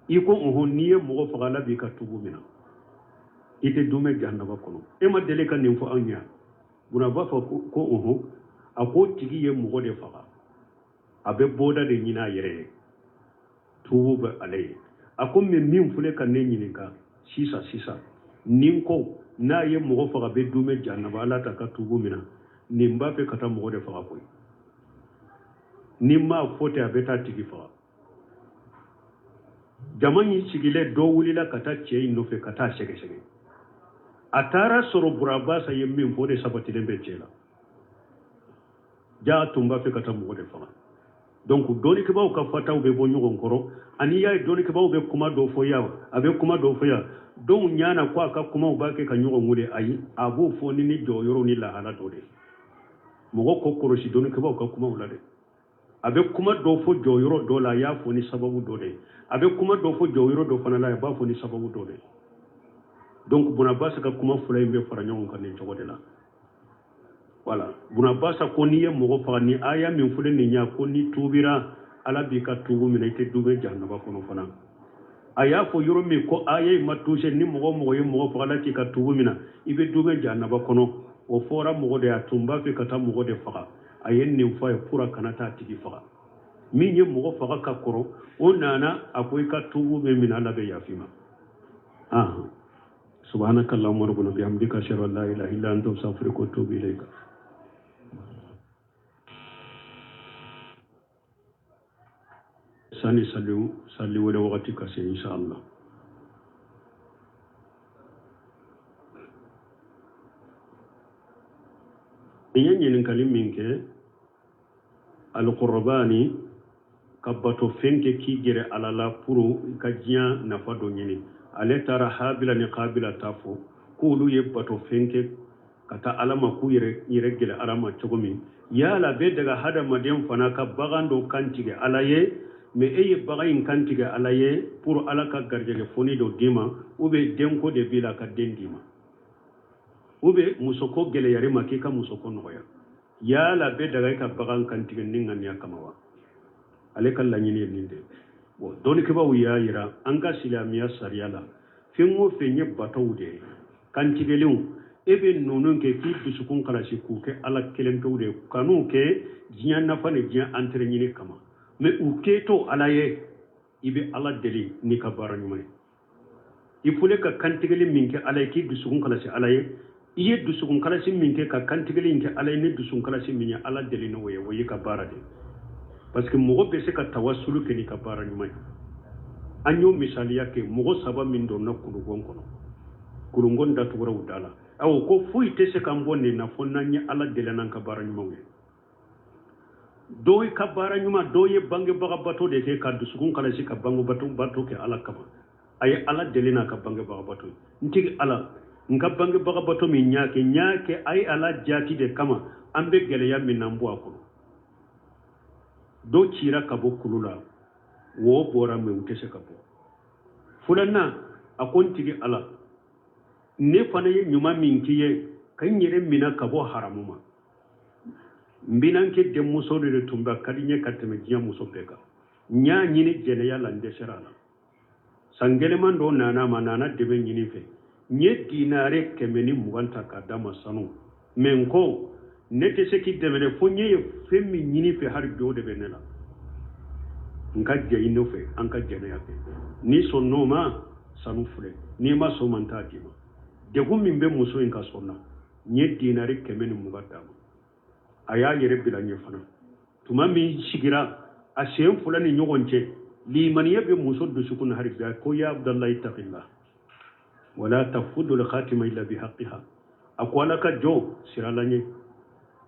I ko ɔhɔn, n'i ye mɔgɔ faga, Ala b'i ka tubu mina, i tɛ dumɛ jahanaba kɔnɔ. E ma deli ka nin fɔ anw ye? Buna b'a fɔ ko ɔhɔn. A ko tigi ye mɔgɔ de faga, a bɛ bɔda de ɲini a yɛrɛ ye, tubu bɛ ale ye. A ko mais min filɛ ka ne ɲininka sisan sisan nin ko n'a ye mɔgɔ faga bɛ dumɛ jahanaba, Ala t'a ka tubu mina, nin b'a fɛ ka taa mɔgɔ de faga koyi. Ni m'a fɔ ten, a bɛ taa tigi faga. Jama in sigilen, dɔ wulila ka taa cɛ in nɔfɛ ka taa sɛgɛsɛgɛ. A taara sɔrɔ Burabasa ye min fɔ, o de sabatilen bɛ cɛ la. Ja tun b'a fɛ ka taa mɔgɔ de faga. Donc dɔnnikɛbaaw ka fataw bɛ bɔ ɲɔgɔn kɔrɔ, ani y'a ye dɔnnikɛbaaw bɛ kuma dɔ fɔ yan, a bɛ kuma dɔ fɔ yan, dɔw ɲana ko a ka kumaw b'a kɛ ka ɲɔgɔn wele. Ayi, a b'o fɔ ni jɔyɔrɔ ni lahala dɔ de. Mɔgɔ ko kɔlɔsi dɔnnikɛbaaw ka kumaw la dɛ. A bɛ kuma dɔ fɔ jɔyɔrɔ dɔ la, a y'a fɔ ni sababu dɔ de ye. A bɛ kuma dɔ fɔ jɔyɔrɔ dɔ fana la, a b'a fɔ ni sababu dɔ de ye. Donc Bunabasa ka kuma fila in bɛ fara ɲɔgɔn kan nin cogo de la. Voilà, Bunabasa ko n'i ye mɔgɔ faga, ni aya min filɛ nin ye, ko ni tuubira, Ala b'i ka tuubu minɛ, i tɛ dumɛ jahanaba kɔnɔ fana. A y'a fɔ yɔrɔ min ko aya in ma touché, ni mɔgɔ mɔgɔ ye mɔgɔ faga, Ala t'i ka tuubu minɛ, i bɛ dumɛ jahanaba kɔnɔ, o fɔra mɔgɔ de ye, a tun b'a fɛ ka taa mɔgɔ de faga. A ye nin fɔ a ye pour a kana taa tigi faga. Min ye mɔgɔ faga ka kɔrɔ, o nana, a ko i ka tuubu bɛ minɛ, Ala bɛ yafa i ma. Subhanaka allahumma rabbana bihamdika, ashhadu an la ilaha illa anta, astaghfiruka wa atubu ilayka. Sani sali wele wagati ka se, inshallah. I ye ɲininkali min kɛ, alqur'ani ka bato fɛn kɛ k'i gɛrɛ Ala la pour i ka diɲɛ nafa dɔ ɲini, ale taara Habila ni Kabila ta fɔ k'olu ye bato fɛn kɛ ka taa Ala ma, k'u yɛrɛ gɛlɛ Ala ma cogo min. Yala bɛ daga hadamaden fana ka bagan dɔ kan tigɛ Ala ye? Mais e ye bagan in kan tigɛ Ala ye pour Ala ka garijɛgɛ foni dɔ d'i ma, ou bien denko de b'i la ka den d'i ma, ou bien musoko gɛlɛyara ma k'i ka musoko nɔgɔya. Yala bɛ daga i ka bagan kan tigɛ ni ŋaniya kama wa? Ale ka laɲini ye nin de. Bon, dɔnnikɛbaaw y'a yira an ka silamɛya sariya la, fɛn o fɛn ye batow de ye, kantigɛlenw, e bɛ ninnu kɛ k'i dusukun kalasi k'u kɛ Ala kelen pewu de ye, kan'u kɛ diɲɛ nafa ni diɲɛ intérêt ɲini kama. Mais u kɛtɔ Ala ye, i bɛ Ala deli n'i ka baara ɲuman ye. I fɔlen ka kantigɛli min kɛ Ala ye k'i dusukun kalasi Ala ye, i ye dusukun kalasi min kɛ ka kantigɛli in kɛ Ala ye ni dusukun kalasi min ye, Ala deli n'o ye, o y'i ka baara de ye. Parce que mɔgɔ bɛ se ka tawasulu kɛ n'i ka baara ɲuman ye. An y'o misaliya kɛ, mɔgɔ saba min donna kulukɔn kɔnɔ, kulukɔn datugura u da la. Awɔ, ko foyi tɛ se k'an bɔ nin na fo n'an ye Ala deli n'an ka baara ɲumanw ye. Dɔw ka baara ɲuman, dɔw ye bangebaga bato de kɛ ka dusukun kalasi ka bangebato bato kɛ Ala kama. A ye Ala deli n'a ka bangebaga bato ye. N tigi Ala, n ka bangebaga bato min y'a kɛ, n y'a kɛ a ye Ala jaati de kama, an bɛ gɛlɛya min na, n bɔ a kɔnɔ. Dɔw cira ka bɔ kulu la, wo bɔra, mais u tɛ se ka bɔ. Filanan, a ko n tigi Ala, ne fana ye ɲuman min k'i ye ka n yɛrɛ minɛ ka bɔ haramu ma. N binankɛ denmuso de tun bɛ, a ka di n ye ka tɛmɛ diɲɛ muso bɛɛ kan. N y'a ɲini jɛnɛya la, n dɛsɛra a la. San gɛlɛman dɔ nana ma, nana dɛmɛ ɲini fɛ, n ye dinare 120 ta k'a d'a ma sanu. Mais n ko ne tɛ se k'i dɛmɛ dɛ, fo n ye fɛn min ɲini fɛ, hali bi o de bɛ ne la. N ka jɛ i nɔfɛ, an ka jɛnɛya kɛ. N'i sɔnn'o ma, sanu filɛ, n'i ma sɔn ma, n t'a d'i ma. Degun min bɛ muso in ka sɔn na, n ye dinare 120 d'a ma. A y'a yɛrɛ bila n ye fana. Tuma min sigira a sen fila ni ɲɔgɔn cɛ, limaniya bɛ muso dusukun na hali bi. A ko ya Abudalayi, taqillah wala tafudu lkhatima illa bihaqqiha. A ko Ala ka jɔ sira la ɲɛ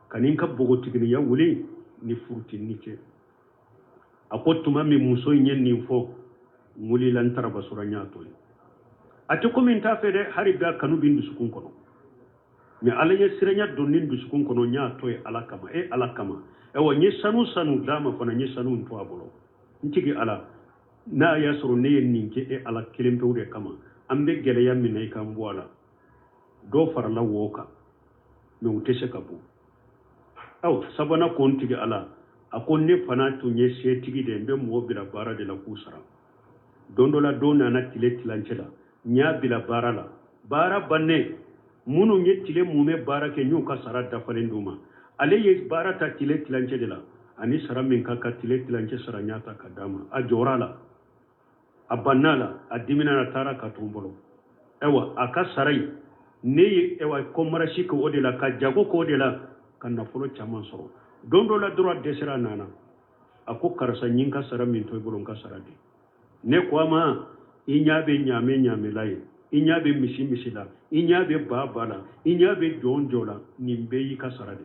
ka ni n ka npogotiginiya wuli ni furu tɛ ni cɛ. A ko tuma min muso in ye nin fɔ, n wulila, n taara Basora, n y'a to yen. A tɛ komi n t'a fɛ dɛ, hali bi a kanu bɛ n dusukun kɔnɔ, mais Ala ye siranya don ni dusukun kɔnɔ, n y'a to yen Ala kama, e Ala kama. Ayiwa, n ye sanu d'a ma fana, n ye sanu in to a bolo. N tigi Ala, n'a y'a sɔrɔ ne ye nin kɛ e Ala kelen pewu de kama, an bɛ gɛlɛya min na, i k'an bɔ a la. Dɔ farala wo kan, mais u tɛ se ka bɔ. Aw sabanan ko n tigi Ala, A ko ne fana tun ye setigi de ye, n bɛ mɔgɔ bila baara de la k'u sara. Don dɔ la, don nana tile tilancɛ la, n y'a bila baara la. Baara bannen, minnu ye tile mumɛ baara kɛ, n y'u ka sara dafalen d'u ma. Ale ye baara ta tile tilancɛ de la, ani sara min ka kan, tile tilancɛ sara, n y'a ta ka d'a ma. A jɔra a la, a banna a la, a dimina, a taara ka to n bolo. Ayiwa, a ka sara in, ne ye ayiwa commerce kɛ o de la, ka jago k'o de la, ka nafolo caman sɔrɔ. Don dɔ la dɔrɔn, a dɛsɛra, a nana, a ko: "Karisa, n ye n ka sara min to i bolo, n ka sara di." Ne ko a ma: "I ɲa bɛ ɲaamɛ ɲaamɛ la ye, i ɲa bɛ misi misi la, i ɲa bɛ ba ba la, i ɲa bɛ jɔn jɔ la, nin bɛɛ y'i ka sara de."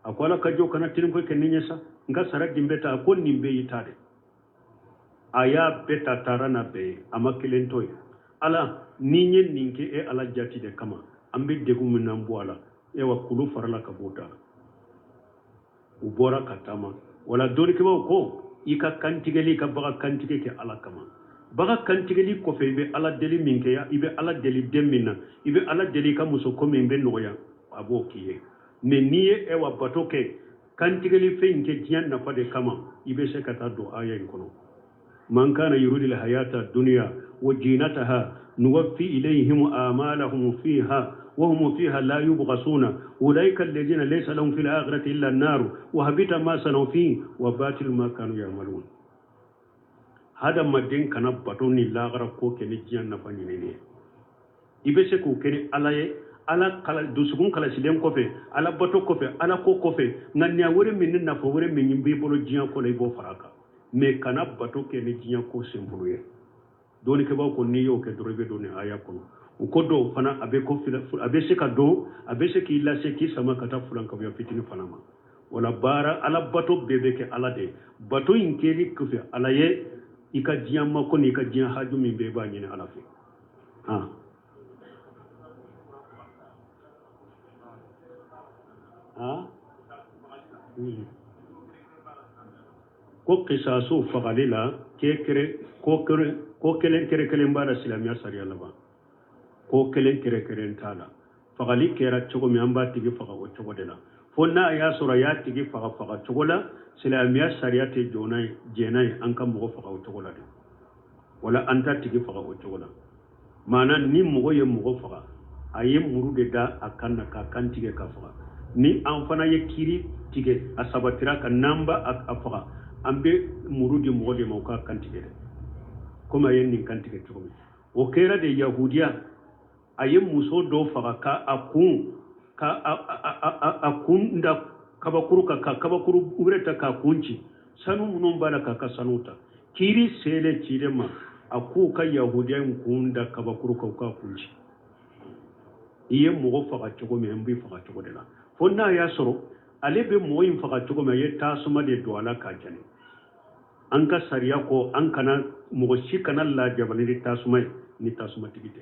A ko: "Ala ka jɔ, kana teli ko kɛ ne ɲɛ sa, n ka sara di bɛɛ ta." A ko: "Nin bɛɛ y'i ta de." A y'a bɛɛ ta, taara n'a bɛɛ ye, a ma kelen to ye. Ala ni n ye nin kɛ e Ala jati de kama, an bɛ degun min na, n bɔ a la. Ewa, kulu farala ka b'o da la, u bɔra ka taama. Wala dɔnnikɛbaaw ko i ka kantigɛli, i ka baga kantigɛ kɛ Ala kama. Baga kantigɛli kɔfɛ, i bɛ Ala deli min kɛ, i bɛ Ala deli den min na, i bɛ Ala deli i ka muso ko min bɛ nɔgɔya, a b'o k'i ye. Mais n'i ye ewa bato kɛ, kantigɛli fɛn in kɛ diɲɛ nafa de kama, i bɛ se ka taa don aya in kɔnɔ: من كان يريد الحياة الدنيا وزينتها نوفي إليهم أعمالهم فيها وهم فيها لا يبخسون أولئك الذين ليس لهم في الآخرة إلا النار وحبط ما صنعوا فيها وباطل ما كانوا يعملون. Hadamaden kana bato ni lagara ko kɛ ni diɲɛ nafa ɲinini ye. I bɛ se k'o kɛ ni Ala ye, Ala kala dusukun kalasilen kɔfɛ, Ala bato kɔfɛ, Ala ko kɔfɛ, ŋaniya wɛrɛ min ni nafa wɛrɛ min b'i bolo diɲɛ ko la, i b'o fara a kan. Mais kana bato kɛ ni diɲɛ ko senbolo ye. Dɔnnikɛbaaw ko n'i y'o kɛ dɔrɔn, i bɛ don nin aya kɔnɔ. U ko dɔw fana, a bɛ ko a bɛ se ka don, a bɛ se k'i lase, k'i sama ka taa fulankabuya fitini fana ma. Wala baara, Ala bato bɛɛ bɛ kɛ Ala de ye. Bato in kɛli kɔfɛ Ala ye, i ka diɲɛ mako ni i ka diɲɛ haju min bɛ, i b'a ɲini Ala fɛ. Han han. Ko kisaso fagali la, ke kere ko kere ko kelen kere kelen b'a la silamɛya sariya laban, ko kelen kere kelen t'a la. Fagali kɛra cogo min, an b'a tigi faga o cogo de la, fo n'a y'a sɔrɔ a y'a tigi faga faga cogo la silamɛya sariya tɛ jɔ n'a ye, jɛn n'a ye an ka mɔgɔ faga o cogo la de. Wala an t'a tigi faga o cogo la. Maana ni mɔgɔ ye mɔgɔ faga, a ye muru de da a kan na k'a kan tigɛ ka faga, ni an fana ye kiri tigɛ, a sabatira ka n'an b'a a faga, an bɛ muru di mɔgɔ de ma o k'a kan tigɛ dɛ, komi a ye nin kan tigɛ cogo min. O kɛra de Yahudiya, a ye muso dɔ faga ka a kun ka a kun da kabakuru kan, ka kabakuru wɛrɛ ta k'a kun ci, sanu minnu b'a la, k'a ka sanu ta. Kiri selen ciden ma, a k'u ka Yahudiya in kun da kabakuru kan, u k'a kun ci. I ye mɔgɔ faga cogo min, an b'i faga cogo de la, fo n'a y'a sɔrɔ ale bɛ mɔgɔ in faga cogo min, a ye tasuma de don a la k'a jeni. An ka sariya ko an kana mɔgɔ si kana lajabali ni tasuma ye ni tasumatigi tɛ.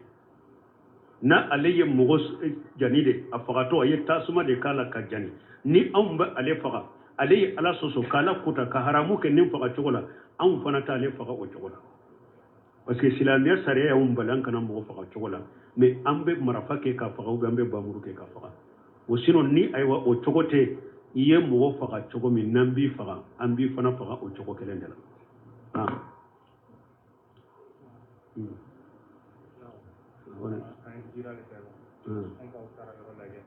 Na ale ye mɔgɔ jani de, a fagatɔ a ye tasuma de k'a la ka jani. Ni anw bɛ ale faga, ale ye Ala sɔsɔ k'Ala kuta ka haramu kɛ nin faga cogo la, anw fana t'ale faga o cogo la, parce que silamɛya sariya y'anw bali an kana mɔgɔ faga cogo la. Mais an bɛ marafa kɛ k'a faga ou bien an bɛ bamuru kɛ k'a faga o. Sinon ni ayiwa o cogo tɛ, i ye mɔgɔ faga cogo min, n'an b'i faga, an b'i fana faga o cogo kelen de la. Ah. An ye jirali kɛ. An ka taara yɔrɔ lajɛ,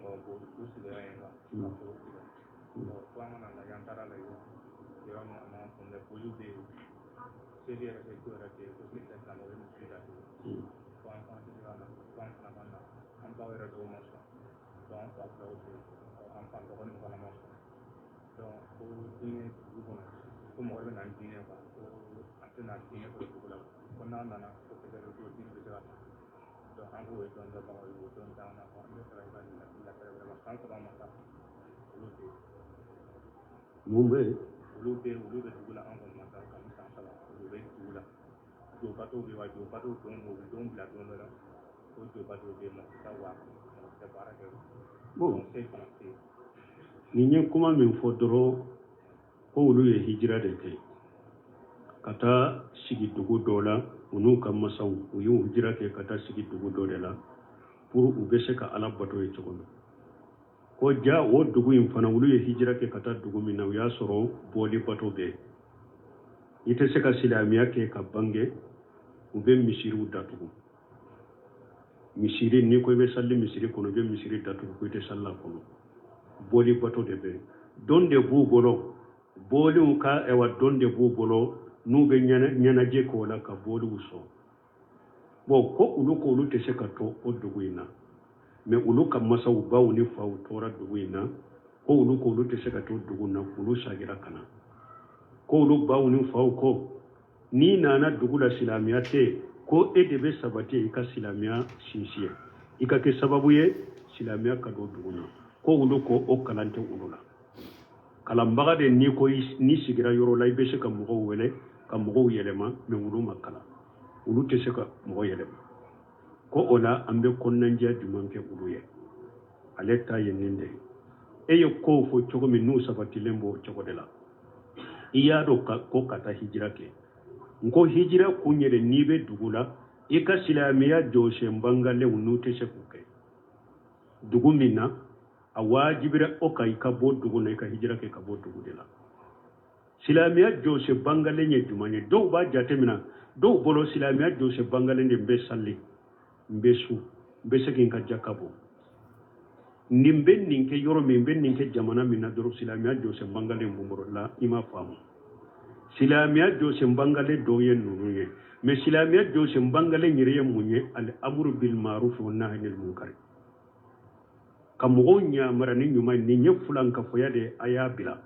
u sigira yen ka foro tigɛ. Ko an kana lajɛ, an taara lajɛ yɔrɔ min a ma kunbɛ, boliw bɛ yen, seli yɛrɛ kɛ ko yɛrɛ tɛ yen, ko seli tɛ silamɛ, o ye misiri datugu. Ko an fana tɛ se ka na, ko an fana ka na, an baw yɛrɛ dɔw ma sɔn, donc an fa filaw fɛ yen, an fa dɔgɔninw fana ma sɔn. Donc ko diinɛ dugu kɔnɔ, ko mɔgɔ bɛ na ni diinɛ quoi, ko an tɛ na diinɛ sɔrɔ dugu la, ko n'an nana ko peut-être ko diinɛ bɛ se ka taa. Donc an k'o ye dɔnnibagaw ye, o dɔnni t'an na quoi. An bɛ fɛ ka i ka lafiya vraiment, san 3 ma taa, olu tɛ yen. Mun bɛ yen? Olu bɛ olu bɛ dugu la, an kɔni ma taa kabi san 3, olu bɛ dugu la. Jobato bɛ yen wa, jobato don, o bɛ don bila don dɔ la, ko jobato bɛ yen, mɔgɔ tɛ taa wa, mɔgɔ tɛ baara kɛ. Bon. Seli fana tɛ yen. Nin ye kuma min fɔ dɔrɔn, ko olu ye hijira de kɛ ka taa sigi dugu dɔ la, u n'u ka masaw, u ye hijira kɛ ka taa sigi dugu dɔ de la pour u bɛ se ka Ala bato ye cogo min. Ko ja o dugu in fana, olu ye hijira kɛ ka taa dugu min na, u y'a sɔrɔ bɔli bato bɛ yen. I tɛ se ka silamɛya kɛ ka bange, u bɛ misiriw datugu. Misiri, n'i ko i bɛ sali misiri kɔnɔ, i bɛ misiri datugu ko i tɛ sali a kɔnɔ. Bɔli bato de bɛ yen. Don de b'u bolo, bɔliw ka ɛwa don de b'u bolo n'u bɛ ɲɛnajɛ k'o la ka bɔliw sɔn. Bon, ko olu ko olu tɛ se ka to o dugu in na, mais olu ka masaw, baw ni faw tora dugu in na. Ko olu ko olu tɛ se ka to dugu in na, olu sagira ka na. Ko olu baw ni faw ko n'i nana dugu la, silamɛya tɛ yen, ko e de bɛ sabati i ka silamɛya sinsin, i ka kɛ sababu ye silamɛya ka don dugu na. Ko olu ko o kalan tɛ olu la. Kalanbaga de, n'i ko n'i sigira yɔrɔ la, i bɛ se ka mɔgɔw wele ka mɔgɔw yɛlɛma, mais olu ma kalan, olu tɛ se ka mɔgɔ yɛlɛma. Ko o la, an bɛ kɔnɔnajɛya jumɛn kɛ olu ye? Ale ta ye nin de ye. E ye kow fɔ cogo min, n'u sabatilen b'o cogo de la. I y'a dɔn ko ka taa hijira kɛ. N ko hijira kun yɛrɛ, n'i bɛ dugu la, i ka silamɛya jɔsen bangalenw n'u tɛ se k'o kɛ dugu min na, a wajibira o kan i ka bɔ dugu na, i ka hijira kɛ ka bɔ dugu de la. Silamɛya jɔsen bangalen ye jumɛn ye? Dɔw b'a jateminɛ, dɔw bolo silamɛya jɔsen bangalen de, n bɛ sali, n bɛ su, n bɛ se k'i ka jaka bɔ, nin bɛ nin kɛ yɔrɔ min, n bɛ nin kɛ jamana min na dɔrɔn, silamɛya jɔsen bangalen b'u bolo la. I m'a faamu. Silamɛya jɔsen bangalen dɔw ye ninnu ye, mais silamɛya jɔsen bangalen yɛrɛ ye mun ye? Al amru bil ma'ruf wa nahy anil munkar, ka mɔgɔw ɲamara ni ɲuman ye. Nin ye fulankafoya de ye, a y'a bila.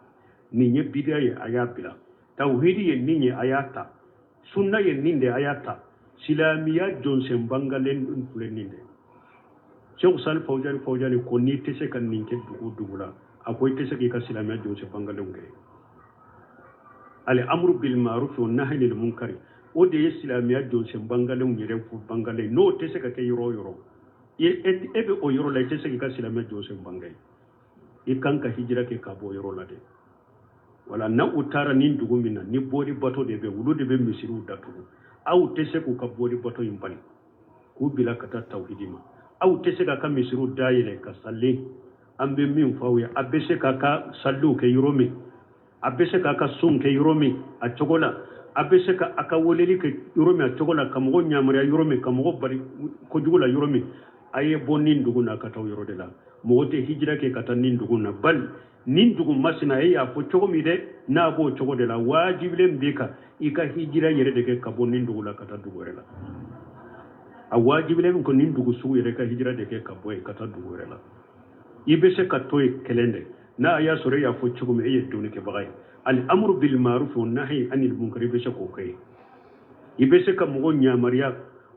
Nin ye bidiya ye, a y'a bila. Tawhidi ye nin ye, a y'a ta. Sunna ye nin de, a y'a ta. Silamɛya jɔnsen bangalen filɛ nin de. Cheikh Sali Fawzani Fawzani ko n'i tɛ se ka nin kɛ dugu dugu la, a ko i tɛ se k'i ka silamɛya jɔnsen bangalenw kɛ. Al amru bil ma'ruf wa nahy anil munkar, o de ye silamɛya jɔnsen bangalenw yɛrɛ fo bangalen. N'o tɛ se ka kɛ yɔrɔ o yɔrɔ, e bɛ o yɔrɔ la, i tɛ se k'i ka silamɛya jɔnsen bangalen. I kan ka hijira kɛ ka bɔ yɔrɔ la de. Wala na u taara nin dugu min na, ni bɔli bato de bɛ, olu de bɛ misiriw datugu. Aw tɛ se k'u ka bɔli bato in bali k'u bila ka taa tawhidi ma. Aw tɛ se k'a ka misiriw dayɛlɛ ka sali. An bɛ min fɔ aw ye, a bɛ se k'a ka saliw kɛ yɔrɔ min, a bɛ se k'a ka sunw kɛ yɔrɔ min a cogo la, a bɛ se ka a ka weleli kɛ yɔrɔ min a cogo la, ka mɔgɔw yamaruya yɔrɔ min, ka mɔgɔw bali kojugu la yɔrɔ min, a ye bɔ nin dugu na ka taa o yɔrɔ de la. Mɔgɔ tɛ hijira kɛ ka taa nin dugu na, bali nin dugu masina, e y'a fɔ cogo min dɛ, n'a b'o cogo de la, wajibilen b'i kan i ka hijira yɛrɛ de kɛ ka bɔ nin dugu la ka taa dugu wɛrɛ la. A wajibilen ko nin dugu sugu yɛrɛ ka hijira de kɛ ka bɔ yen ka taa dugu wɛrɛ la. I bɛ se ka to yen kelen de, n'a y'a sɔrɔ e y'a fɔ cogo min, e ye dɔnnikɛbaga ye. Al amru bil ma'ruf wa nahy anil munkar, i bɛ se k'o kɛ. I bɛ se ka mɔgɔw yamaruya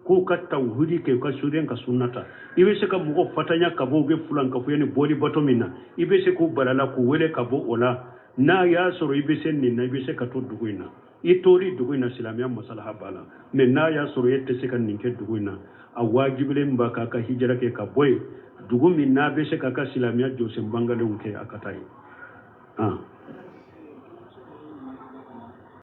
k'u ka tawhidi kɛ, u ka suden ka sunna ta. I bɛ se ka mɔgɔ fatanya ka bɔ u bɛ fulankafoya ni bɔli bato min na, i bɛ se k'u balala k'u wele ka bɔ o la. N'a y'a sɔrɔ i bɛ se nin na, i bɛ se ka to dugu in na. I tori dugu in na, silamɛya masalaha b'a la. Mais n'a y'a sɔrɔ e tɛ se ka nin kɛ dugu in na, a wajibilen b'a k'a ka hijira kɛ ka bɔ yen. Dugu min n'a bɛ se k'a ka silamɛya jɔsen bangalenw kɛ, a ka taa yen.